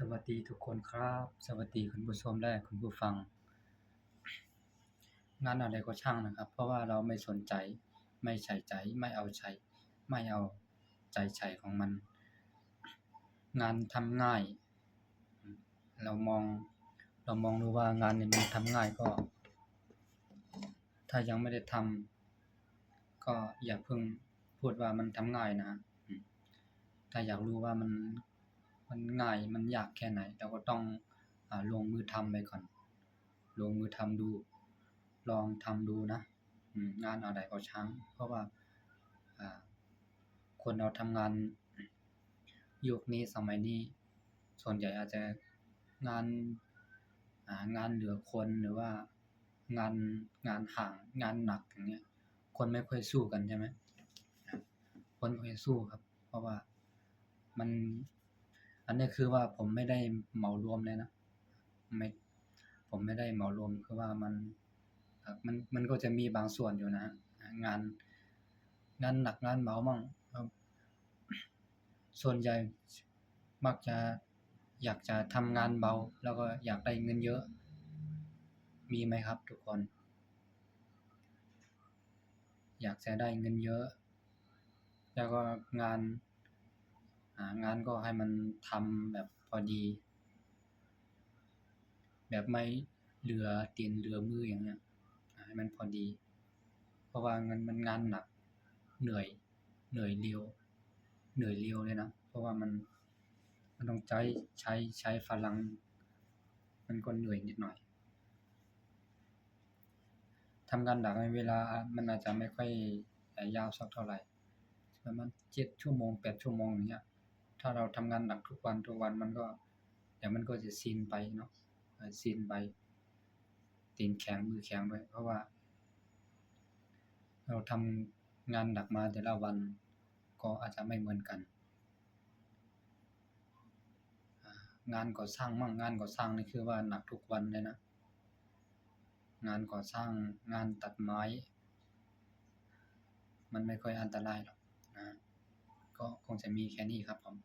ສະຫວັດດີທຸກຄົນຄັບ ສະຫວັດດີຄຸນຜູ້ຊົມ ແລະ ຄຸນຜູ້ຟັງ. ງານອັນໃດກໍຊ່າງນະຄັບ ເພາະວ່າເຮົາໄມ່ສົນໃຈ ໄມ່ໃສ່ໃຈ ໄມ່ເອົາໃຈ ໄມ່ເອົາໃຈໃສ່ຂອງມັນ ງານທຳງ່າຍ ເຮົາມອງ ເຮົາມອງດູວ່າງານນີ້ມັນທຳງ່າຍ ກໍຖ້າຍັງໄມ່ໄດ້ທຳ ກໍຢ່າເພິ່ງ ພູດວ່າມັນທຳງ່າຍນະ. ອືມ ຖ້າຢາກຮູ້ວ່າມັນ ມັນງ່າຍ ມັນຍາກແຄ່ໃດ ເຮົາກໍຕ້ອງ ອາ ລົງມືທຳໄປກ່ອນ ລົງມືທຳດູ ລອງທຳດູນະ. ອືມ ງານອັນໃດກໍຊ່າງ ເພາະວ່າ ອາ ຄົນເຮົາທຳງານ ຍຸກນີ້ສະໄໝນີ້ ສ່ວນໃຫຍ່ອາດຈະງານ ອາ ງານເຫຼືອຄົນ ຫຼືວ່າງານ ງານຫ້າງ ງານໜັກຢ່າງເນີ້ຍ ຄົນໄມ່ຄ່ອຍສູ້ກັນໃຊ່ໄໝ? ຄົນບໍ່ຄ່ອຍສູ້ຄັບ ເພາະວ່າມັນ ອັນນີ້ຄືວ່າຜົມໄມ່ໄດ້ເໝົາລວມເລີຍນະ ໄມ່ ຜົມໄມ່ໄດ້ເໝົາລວມ ຄືວ່າມັນ ມັນ ມັນກໍຈະມີບາງສ່ວນຢູ່ນະ ງານ ງານໜັກງານເບົາໝັ້ງ ສ່ວນໃຫຍ່ມັກຈະ ຢາກຈະທຳງານເບົາ ແລ້ວກໍຢາກໄດ້ເງິນເຍອະ ມີໄໝຄັບທຸກຄົນ? ຢາກຈະໄດ້ເງິນເຍອະ ແລ້ວກໍງານ ອາ ງານກໍໃຫ້ມັນທຳແບບພໍດີ ແບບໄມ່ເຫຼືອຕີນເຫຼືອມືຢ່າງເນີ້ຍ ໃຫ້ມັນພໍດີ ເພາະວ່າງານ ມັນງານໜັກ ເໜື່ອຍ ເໜື່ອຍເລວ ເໜື່ອຍເລວເລີຍນະ ເພາະວ່າມັນ ມັນຕ້ອງໃຊ້ ໃຊ້ ໃຊ້ພະລັງ ມັນກໍເໜື່ອຍນິດໜ້ອຍ. ທຳງານໜັກໃນເວລາ ມັນອາດຈະໄມ່ຄ່ອຍ ອາ ຍາວສັກເທົ່າໃດ ປະມານເຈັດຊົ່ວໂມງ ແປດຊົ່ວໂມງຢ່າງເນີ້ຍ ຖ້າເຮົາທຳງານໜັກທຸກວັນ ທຸກວັນ ມັນກໍ ດຽວມັນກໍຈະຊິນໄປເນາະ ຊິນໄປ ຕີນແຂງ ມືແຂງດ້ວຍ ເພາະວ່າເຮົາທຳງານໜັກມາແຕ່ລະວັນ ກໍອາດຈະໄມ່ເໝືອນກັນ. ອາ ງານກໍ່ສ້າງໝັ້ງ ງານກໍ່ສ້າງນີ້ຄືວ່າໜັກທຸກວັນເລີຍນະ ງານກໍ່ສ້າງ ງານຕັດໄມ້ ມັນໄມ່ຄ່ອຍອັນຕະລາຍດອກນະ ກໍຄົງຈະມີແຄ່ນີ້ຄັບຜົມ.